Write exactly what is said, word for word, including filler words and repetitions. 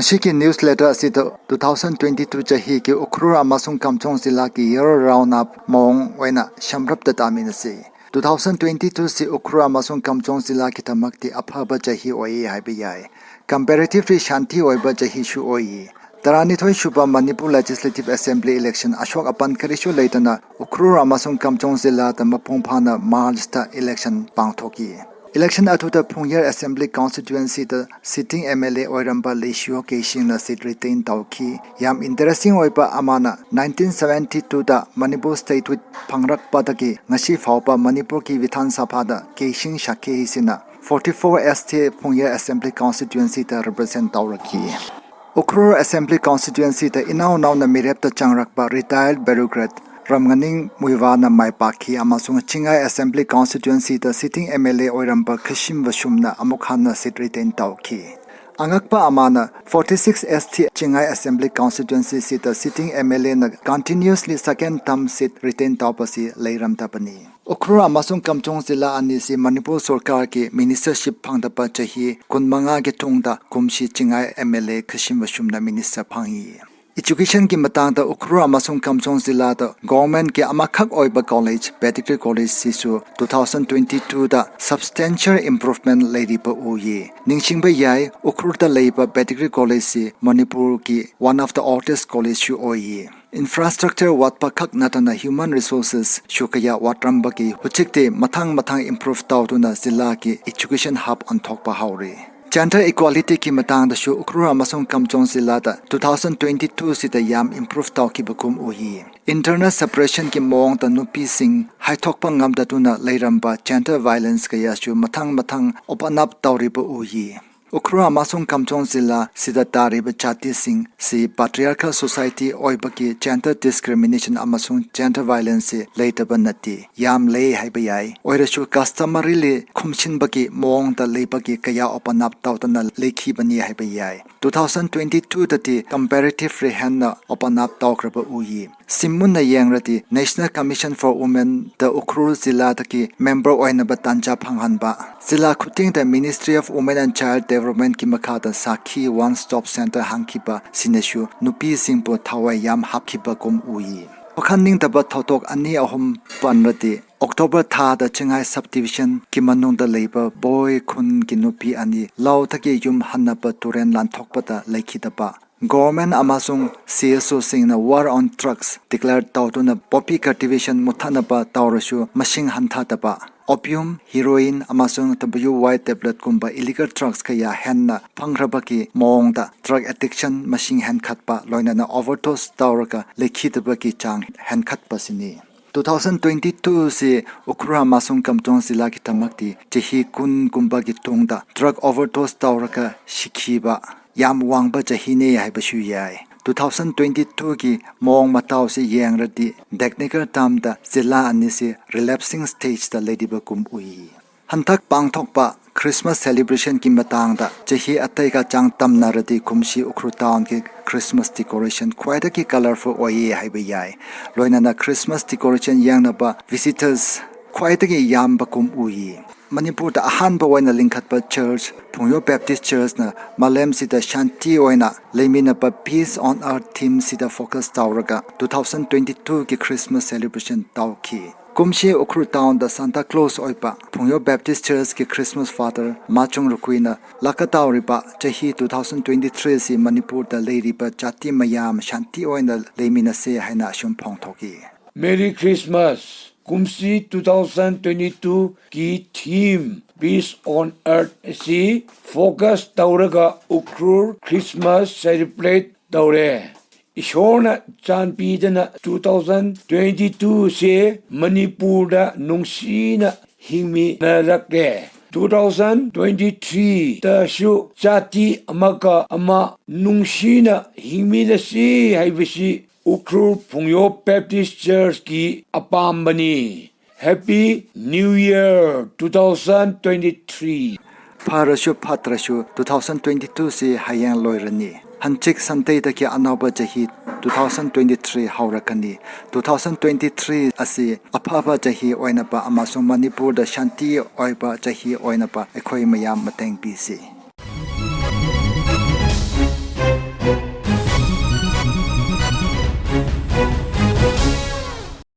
ꯃꯁꯤꯒꯤ news letter ꯑꯁꯤꯗ two thousand twenty two ꯆꯍꯤꯒꯤ ꯎꯈ꯭ꯔꯨꯜ ꯑꯃꯁꯨꯡ ꯀꯝꯆꯣꯡ ꯖꯤꯂꯥꯒꯤ ꯏꯌꯔ ꯔꯥꯎꯟ ꯑꯞ ꯃꯑꯣꯡ ꯑꯣꯏꯅ ꯁꯝꯂꯞꯇ ꯇꯥꯃꯤꯟꯅꯁꯤ꯫ ꯇꯨ ꯊꯥꯎꯖꯟ ꯇ꯭ꯋꯦꯟꯇꯤ ꯇꯨ ꯁꯤ ꯎꯈ꯭ꯔꯨꯜ ꯑꯃꯁꯨꯡ ꯀꯝꯆꯣꯡ ꯖꯤꯂꯥꯒꯤꯗꯃꯛꯇꯤ ꯑꯐꯕ ꯆꯍꯤ ꯑꯣꯏꯌꯦ ꯍꯥꯏꯕ ꯌꯥꯏ꯫ ꯀꯝꯄꯦꯔꯦꯇꯤꯚꯂꯤ ꯁꯥꯟꯇꯤ ꯑꯣꯏꯕ ꯆꯍꯤꯁꯨ ꯑꯣꯏꯌꯦ꯫ ꯇꯔꯥꯅꯤꯊꯣꯏ ꯁꯨꯕ ꯃꯅꯤꯄꯨꯔ ꯂꯦꯖꯤꯁꯂꯦꯇꯤꯚ ꯑꯦꯁꯦꯝꯕ꯭ꯂꯤ ꯏꯂꯦꯛꯁꯟ ꯑꯁꯣꯛ ꯑꯄꯟ ꯀꯔꯤꯁꯨ ꯂꯩꯇꯅ ꯎꯈ꯭ꯔꯨꯜ ꯑꯃꯁꯨꯡ ꯀꯝꯆꯣꯡ ꯖꯤꯂꯥꯗ ꯃꯄꯨꯡ ꯐꯥꯅ ꯃꯥꯔꯆꯇ ꯏꯂꯦꯛꯁꯟ ꯄꯥꯡꯊꯣꯛꯈꯤ꯫ ꯏꯂꯦꯛꯁꯟ ꯑꯗꯨꯗ ꯐꯨꯡꯌꯔ ꯑꯦꯁꯦꯝꯕ꯭ꯂꯤ ꯀꯟꯁꯇꯤꯇ꯭ꯋꯦꯟꯁꯤꯗ ꯁꯤꯇꯤꯡ ꯑꯦꯝ ꯑꯦꯜ ꯑꯦ ꯑꯣꯏꯔꯝꯕ ꯂꯤꯁꯤꯌꯣ ꯀꯦꯁꯤꯡꯅ ꯁꯤꯠ ꯔꯤꯇꯦꯟ ꯇꯧꯈꯤ꯫ ꯌꯥꯝ ꯏꯟꯇꯔꯦꯁꯇꯤꯡ ꯑꯣꯏꯕ ꯑꯃꯅ, ꯅꯥꯏꯟꯇꯤꯟ ꯁꯚꯦꯟꯇꯤ ꯇꯨꯗ ꯃꯅꯤꯄꯨꯔ ꯁ꯭ꯇꯦꯠꯍꯨꯗ ꯐꯪꯂꯛꯄꯗꯒꯤ ꯉꯁꯤ ꯐꯥꯎꯕ ꯃꯅꯤꯄꯨꯔꯒꯤ ꯕꯤꯙꯥꯟ ꯁꯚꯥꯗ ꯀꯦꯁꯤꯡ ꯁꯥꯈꯤꯁꯤꯅ ꯐꯣꯔꯇꯤ ꯐꯣꯔ ꯑꯦꯁ ꯇꯤ ꯐꯨꯡꯌꯔ ꯑꯦꯁꯦꯝꯕ꯭ꯂꯤ ꯀꯟꯁꯇꯤꯇ꯭ꯋꯦꯟꯁꯤꯗ ꯔꯤꯄ꯭ꯔꯖꯦꯟ ꯇꯧꯔꯛꯈꯤ꯫ ꯎꯈ꯭ꯔꯨꯜ ꯑꯦꯁꯦꯝꯕ꯭ꯂꯤ ꯀꯟꯁꯇꯤꯇ꯭ꯋꯦꯟꯁꯤꯗ ꯏꯅꯧ ꯅꯧꯅ ꯃꯤꯔꯦꯞꯇ ꯆꯪꯂꯛꯄ ꯔꯤꯇꯥꯌꯔꯗ ꯕ꯭ꯌꯨꯔꯣꯀ꯭ꯔꯦꯠ ꯔꯝꯒꯅꯤꯡ ꯃꯨꯏꯋꯥꯅ ꯃꯥꯏ ꯄꯥꯛꯈꯤ ꯑꯃꯁꯨꯡ ꯆꯤꯡꯉꯥꯏ ꯑꯦꯁꯦꯝꯕ꯭ꯂꯤ ꯀꯟꯁꯇꯤꯇ꯭ꯋꯦꯟꯁꯤꯗ ꯁꯤꯇꯤꯡ ꯑꯦꯝ ꯑꯦꯜ ꯑꯦ ꯑꯣꯏꯔꯝꯕ ꯈꯤꯁꯤꯝ ꯕꯁꯨꯝꯅ ꯑꯃꯨꯛ ꯍꯟꯅ ꯁꯤꯠ ꯔꯤꯇꯦꯟ ꯇꯧꯈꯤ꯫ ꯑꯉꯛꯄ ꯑꯃꯅ, forty six S T Chingai assembly ꯀꯟꯁꯇꯤꯇ꯭ꯋꯦꯟꯁꯤꯁꯤꯗ ꯁꯤꯇꯤꯡ ꯑꯦꯝ ꯑꯦꯜ ꯑꯦꯅ continuously second term seat written ꯇꯧꯕꯁꯤ ꯂꯩꯔꯝꯗꯕꯅꯤ꯫ ꯎꯈ꯭ꯔꯨꯜ ꯑꯃꯁꯨꯡ ꯀꯝꯆꯣꯡ ꯖꯤꯂꯥ ꯑꯅꯤꯁꯤ ꯃꯅꯤꯄꯨꯔ ꯁꯔꯀꯥꯔꯒꯤ ꯃꯤꯅꯤꯁꯇꯔꯁꯤꯞ ꯐꯪꯗꯕ ꯆꯍꯤ ꯀꯨꯟꯃꯉꯥꯒꯤ ꯇꯨꯡꯗ ꯀꯨꯝꯁꯤ ꯆꯤꯡꯉꯥꯏ ꯑꯦꯝ ꯑꯦꯜ ꯑꯦ ꯈꯤꯁꯤꯝ ꯕꯁꯨꯝꯅ ꯃꯤꯅꯤꯁꯇꯔ ꯐꯪꯏ꯫ ꯏꯖꯨꯀꯦꯁꯟꯒꯤ ꯃꯇꯥꯡꯗ ꯎꯈ꯭ꯔꯨꯜ ꯑꯃꯁꯨꯡ ꯀꯝꯆꯣꯡ ꯖꯤꯂꯥꯗ ꯒꯣꯚꯔꯟꯃꯦꯟꯠꯀꯤ ꯑꯃꯈꯛ ꯑꯣꯏꯕ ꯀꯣꯂꯦꯖ, ꯕꯦꯗꯒ꯭ꯔꯤ ꯀꯣꯂꯦꯖꯁꯤꯁꯨ ꯇꯨ ꯊꯥꯎꯖꯟ ꯇ꯭ꯋꯦꯟꯇꯤ ꯇꯨꯗ ꯁꯕꯁ꯭ꯇꯦꯟꯁꯤꯌꯦꯜ ꯏꯝꯄ꯭ꯔꯨꯚꯃꯦꯟꯠ ꯂꯩꯔꯤꯕ ꯎꯏ꯫ ꯅꯤꯡꯁꯤꯡꯕ ꯌꯥꯏ, ꯎꯈ꯭ꯔꯨꯜꯗ ꯂꯩꯕ ꯕꯦꯗꯒ꯭ꯔꯤ ꯀꯣꯂꯦꯖꯁꯤ ꯃꯅꯤꯄꯨꯔꯒꯤ ꯋꯥꯟ ꯑꯣꯐ ꯗ ꯑꯣꯜꯗꯦꯁ ꯀꯣꯂꯦꯖꯁꯨ ꯑꯣꯏꯌꯦ꯫ ꯏꯟꯐ꯭ꯔꯥꯁ꯭ꯇ꯭ꯔꯛꯆꯔ ꯋꯥꯠꯄ ꯈꯛ ꯅꯠꯇꯅ ꯍ꯭ꯌꯨꯃꯦꯟ ꯔꯤꯁꯣꯔꯁꯦꯁꯁꯨ ꯀꯌꯥ ꯋꯥꯠꯂꯝꯕꯒꯤ ꯍꯧꯖꯤꯛꯇꯤ ꯃꯊꯪ ꯃꯊꯪ ꯏꯝꯄ꯭ꯔꯨꯚ ꯇꯧꯗꯨꯅ ꯖꯤꯂꯥꯒꯤ ꯏꯖꯨꯀꯦꯁꯟ ꯍꯕ ꯑꯣꯟꯊꯣꯛꯄ ꯍꯧꯔꯦ꯫ ꯖꯦꯟꯗꯔ ꯏꯀ꯭ꯋꯥꯂꯤꯇꯤꯒꯤ ꯃꯇꯥꯡꯗꯁꯨ ꯎꯈ꯭ꯔꯨꯜ ꯑꯃꯁꯨꯡ ꯀꯝꯆꯣꯡ ꯖꯤꯂꯥꯗ ꯇꯨ ꯊꯥꯎꯖꯟ ꯇ꯭ꯋꯦꯟꯇꯤ ꯇꯨ ꯁꯤꯗ ꯌꯥꯝ ꯏꯝꯄ꯭ꯔꯨꯚ ꯇꯧꯈꯤꯕꯒꯨꯝ ꯎꯏ꯫ ꯏꯟꯇꯔꯅꯦꯜ ꯁꯦꯄꯔꯦꯁꯟꯒꯤ ꯃꯑꯣꯡꯗ ꯅꯨꯄꯤꯁꯤꯡ ꯍꯥꯏꯊꯣꯛꯄ ꯉꯝꯗꯗꯨꯅ ꯂꯩꯔꯝꯕ ꯖꯦꯟꯗꯔ ꯚꯥꯏꯂꯦꯟꯁ ꯀꯌꯥꯁꯨ ꯃꯊꯪ ꯃꯊꯪ ꯑꯣꯄꯟ ꯑꯞ ꯇꯧꯔꯤꯕ ꯎꯏ꯫ ꯎꯈ꯭ꯔꯨꯜ ꯑꯃꯁꯨꯡ ꯀꯝꯆꯣꯡ ꯖꯤꯂꯥ ꯁꯤꯗ ꯇꯥꯔꯤꯕ ꯖꯥꯇꯤꯁꯤꯡ ꯁꯤ ꯄꯥꯇ꯭ꯔꯤꯌꯥꯔꯀꯦꯜ ꯁꯣꯁꯥꯏꯇꯤ ꯑꯣꯏꯕꯒꯤ ꯖꯦꯟꯗꯔ ꯗꯤꯁꯀ꯭ꯔꯤꯃꯤꯅꯦꯁꯟ ꯑꯃꯁꯨꯡ ꯖꯦꯟꯗꯔ ꯚꯥꯏꯂꯦꯟꯁꯁꯤ ꯂꯩꯇꯕ ꯅꯠꯇꯦ, ꯌꯥꯝ ꯂꯩ ꯍꯥꯏꯕ ꯌꯥꯏ꯫ ꯑꯣꯏꯔꯁꯨ ꯀꯁꯇꯃꯔꯤꯂꯤ ꯈꯨꯝꯁꯤꯟꯕꯒꯤ ꯃꯑꯣꯡꯗ ꯂꯩꯕꯒꯤ ꯀꯌꯥ ꯑꯣꯄꯟ ꯑꯞ ꯇꯧꯗꯅ ꯂꯩꯈꯤꯕꯅꯤ ꯍꯥꯏꯕ ꯌꯥꯏ꯫ ꯇꯨ ꯊꯥꯎꯖꯟ ꯇ꯭ꯋꯦꯟꯇꯤ ꯇꯨꯗꯗꯤ ꯀꯝꯄꯦꯔꯦꯇꯤꯚꯂꯤ ꯍꯦꯟꯅ ꯑꯣꯄꯟ ꯑꯞ ꯇꯧꯈ꯭ꯔꯕ ꯎꯏ꯫ ꯁꯤ ꯃꯨꯟꯅ ꯌꯦꯡꯂꯗꯤ National Commission for Womenꯗ ꯎꯈ꯭ꯔꯨꯜ ꯖꯤꯂꯥꯗꯒꯤ ꯃꯦꯝꯕꯔ ꯑꯣꯏꯅꯕ ꯇꯥꯟꯖꯥ ꯐꯪꯍꯟꯕ, ꯖꯤꯂꯥ ꯈꯨꯗꯤꯡꯗ Ministry of Women and Child Governmentꯀꯤ ꯃꯈꯥꯗ ꯁꯥꯈꯤ One Stop Center ꯍꯥꯡꯈꯤꯕ ꯁꯤꯅꯁꯨ ꯅꯨꯄꯤꯁꯤꯡꯕꯨ ꯊꯋꯥꯏ ꯌꯥꯝ ꯍꯥꯞꯈꯤꯕꯒꯨꯝ ꯎꯏ꯫ ꯋꯥꯈꯜ ꯅꯤꯡꯇꯕ ꯊꯧꯗꯣꯛ ꯑꯅꯤ ꯑꯍꯨꯝ ꯄꯟꯕꯗꯤ, October ꯊꯥꯗ ꯆꯤꯡꯉꯥꯏ Subdivisionꯀꯤ ꯃꯅꯨꯡꯗ ꯂꯩꯕ ꯕꯣꯏ ꯈꯨꯟꯒꯤ ꯅꯨꯄꯤ ꯑꯅꯤ ꯂꯧꯗꯒꯤ ꯌꯨꯝ ꯍꯟꯅꯕ ꯇꯨꯔꯦꯟ ꯂꯥꯟꯊꯣꯛꯄꯗ ꯂꯩꯈꯤꯗꯕ, Government ꯑꯃꯁꯨꯡ CSOꯁꯤꯡꯅ War on Drugs declare ꯇꯧꯗꯨꯅ poppy cultivation ꯃꯨꯠꯊꯠꯅꯕ ꯇꯧꯔꯁꯨ ꯃꯁꯤꯡ ꯍꯟꯊꯗꯕ, opium, heroin ꯑꯃꯁꯨꯡ W Y tabletꯀꯨꯝꯕ illegal drugs ꯀꯌꯥ ꯍꯦꯟꯅ ꯐꯪꯈ꯭ꯔꯕꯒꯤ ꯃꯑꯣꯡꯗ drug addiction ꯃꯁꯤꯡ ꯍꯦꯟꯒꯠꯄ, ꯂꯣꯏꯅꯅ overdose ꯇꯧꯔꯒ ꯂꯩꯈꯤꯗꯕꯒꯤ ꯆꯥꯡ ꯍꯦꯟꯒꯠꯄꯁꯤꯅꯤ꯫ Two thousand twenty two ꯁꯤ ꯎꯈ꯭ꯔꯨꯜ ꯑꯃꯁꯨꯡ ꯀꯥꯝꯖꯣꯡ ꯖꯤꯂꯥꯒꯤꯗꯃꯛꯇꯤ ꯆꯍꯤ ꯀꯨꯟꯒꯨꯝꯕꯒꯤ ꯇꯨꯡꯗ drug overdose ꯇꯧꯔꯒ ꯁꯤꯈꯤꯕ ꯌꯥꯝ ꯋꯥꯡꯕ ꯆꯍꯤꯅꯤ ꯍꯥꯏꯕꯁꯨ ꯌꯥꯏ꯫ Two thousand twenty twoꯒꯤ ꯃꯑꯣꯡ ꯃꯇꯧꯁꯤ ꯌꯦꯡꯂꯗꯤ, technical termꯗ ꯖꯤꯂꯥ ꯑꯅꯤꯁꯤ relapsing stageꯇ ꯂꯩꯔꯤꯕꯒꯨꯝ ꯎꯏ꯫ ꯍꯟꯗꯛ ꯄꯥꯡꯊꯣꯛꯄ Christmas celebrationꯒꯤ ꯃꯇꯥꯡꯗ, ꯆꯍꯤ ꯑꯇꯩꯒ ꯆꯥꯡꯗꯝꯅꯔꯗꯤ ꯀꯨꯝꯁꯤ ꯎꯈ꯭ꯔꯨꯜ townꯒꯤ Christmas decoration ꯈ꯭ꯋꯥꯏꯗꯒꯤ colourful ꯑꯣꯏꯌꯦ ꯍꯥꯏꯕ ꯌꯥꯏ꯫ ꯂꯣꯏꯅꯅ Christmas decoration ꯌꯦꯡꯅꯕ visitors ꯈ꯭ꯋꯥꯏꯗꯒꯤ ꯌꯥꯝꯕꯒꯨꯝ ꯎꯏ꯫ ꯃꯅꯤꯄꯨꯔꯗ ꯑꯍꯥꯟꯕ ꯑꯣꯏꯅ ꯂꯤꯡꯈꯠꯄ church, ꯐꯨꯡꯌꯣ Baptist Churchꯅ ꯃꯥꯂꯦꯝꯁꯤꯗ ꯁꯥꯟꯇꯤ ꯑꯣꯏꯅ ꯂꯩꯃꯤꯟꯅꯕ Peace on Earth themeꯁꯤꯗ focus ꯇꯧꯔꯒ two thousand twenty twoꯒꯤ Christmas celebration ꯇꯧꯈꯤ꯫ ꯀꯨꯝꯁꯤ ꯎꯈ꯭ꯔꯨꯜ townꯗ Santa Claus ꯑꯣꯏꯕ ꯐꯨꯡꯌꯣ Baptist Churchꯀꯤ Christmas Father ꯃꯥꯆꯨꯡ ꯔꯨꯀꯨꯏꯅ ꯂꯥꯛꯀꯗꯧꯔꯤꯕ ꯆꯍꯤ two thousand twenty threeꯁꯤ ꯃꯅꯤꯄꯨꯔꯗ ꯂꯩꯔꯤꯕ ꯖꯥꯇꯤ ꯃꯌꯥꯝ ꯁꯥꯟꯇꯤ ꯑꯣꯏꯅ ꯂꯩꯃꯤꯟꯅꯁꯦ ꯍꯥꯏꯅ ꯑꯁꯨꯝ ꯐꯣꯡꯗꯣꯛꯈꯤ꯫ Merry Christmas! ꯀꯨꯝꯁꯤ two thousand twenty twoꯒꯤ theme Peace on Earth ꯑꯁꯤ focus ꯇꯧꯔꯒ ꯎꯈ꯭ꯔꯨꯜ Christmas celebrate ꯇꯧꯔꯦ꯫ ꯏꯁꯣꯔꯅ ꯆꯥꯟꯕꯤꯗꯅ two thousand twenty twoꯁꯦ ꯃꯅꯤꯄꯨꯔꯗ ꯅꯨꯡꯁꯤꯅ ꯍꯤꯡꯃꯤꯟꯅꯔꯛꯂꯦ꯫ Two thousand twenty threeꯗꯁꯨ ꯖꯥꯇꯤ ꯑꯃꯒ ꯑꯃ ꯅꯨꯡꯁꯤꯅ ꯍꯤꯡꯃꯤꯟꯅꯁꯤ ꯍꯥꯏꯕꯁꯤ ꯎꯈ꯭ꯔꯨꯜ ꯐꯨꯡꯌꯣ Baptist Churchꯀꯤ ꯑꯄꯥꯝꯕꯅꯤ꯫ Happy New Year two thousand twenty three! ꯐꯔꯁꯨ ꯐꯠꯇ꯭ꯔꯁꯨ two thousand twenty twoꯁꯤ ꯍꯌꯦꯡ ꯂꯣꯏꯔꯅꯤ꯫ ꯍꯟꯆꯤꯛ Sundayꯗꯒꯤ ꯑꯅꯧꯕ ꯆꯍꯤ two thousand twenty three ꯍꯧꯔꯛꯀꯅꯤ꯫ Two thousand twenty three ꯑꯁꯤ ꯑꯐꯕ ꯆꯍꯤ ꯑꯣꯏꯅꯕ ꯑꯃꯁꯨꯡ ꯃꯅꯤꯄꯨꯔꯗ ꯁꯥꯟꯇꯤ ꯑꯣꯏꯕ ꯆꯍꯤ ꯑꯣꯏꯅꯕ ꯑꯩꯈꯣꯏ ꯃꯌꯥꯝ ꯃꯇꯦꯡ ꯄꯤꯁꯤ꯫